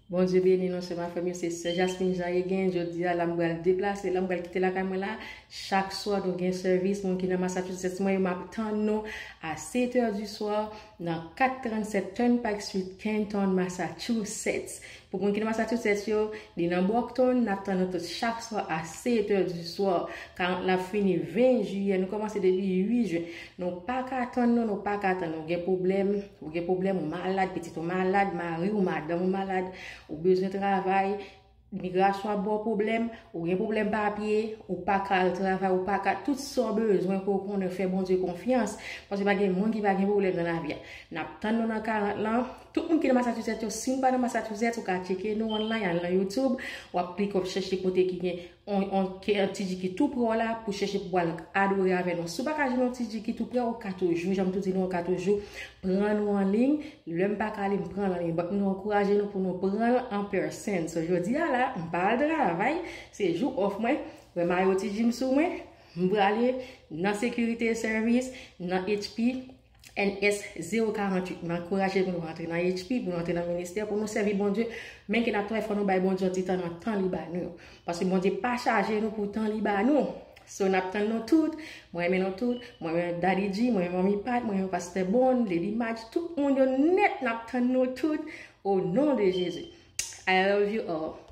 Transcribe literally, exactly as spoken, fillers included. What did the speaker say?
Bondye beni nou, se ma fanmi, se sè Jasmine Jean Egen. Jodi a la, m pral deplase, la, m pral kite lakay mwen la. Chak swa, nou gen sèvis. Moun ki nan Massachusetts, mwen, m ap tann nou a sèt è di swa nan kat tranntsèt Turnpike Street, Canton, Massachusetts. Pou moun ki nan Massachusetts yo, li nan Brockton, n ap tann nou tout chak swa a sèt è di swa. Ka-, l ap fini ven jiyè, nou kòmanse depi uit jen. Nou pa ka tann nou, nou pa ka tann nou. Gen pwoblèm, Ou gen pwoblèm, ou malad, pitit ou malad, mari ou, madanm ou malad, ou bezwen travay, migrasyon ap ba w pwoblèm, ou gen pwoblèm papye, ou pa ka al travay, ou pa ka, tout sa w bezwen pou w konnen fè Bondye konfyans, paske pa gen moun ki pa gen pwoblèm nan lavi a. N ap tann nou nan karant lan. Tout moun ki nan Massachusetts yo, si n pa nan Massachusetts, ou ka tcheke nou online, al nan YouTube, w ap klike, w ap chèche kote ki gen on, on, ke, on T G ki tou prè w la pou chèche pou al adore avè nou. Si w pa ka jwenn on T G ki tou prè w, ou ka toujou, jan m tou di nou, ou ka toujou pran nou an liy. Lè m pa ka li, m pran l an liy. But nou ankouraje nou pou nou pran l an person. So, jodi a la, m pa al travay, se jou off mwen. Wè mayo T G m sou mwen, m prale nan sekirite sèvis, nan H P, N S zewo karanntuit. M ankouraje pou nou rantre nan H P, pou nou rantre nan ministè, pou nou sèvi Bondye. Men ke n ap travay, fò nou bay Bondye yon ti tan nan tan li ba nou yo. Paske Bondye pa chaje nou pou tan li ba nou. So, n ap tann nou tout. Mwen renmen nou tout. Mwen renmen Daddy G, mwen renmen Manmi Pat, mwen renmen Pastè Bon, Lady Madge, tout moun yo nèt, n ap tann nou tout. O non de Jezi. I love you all.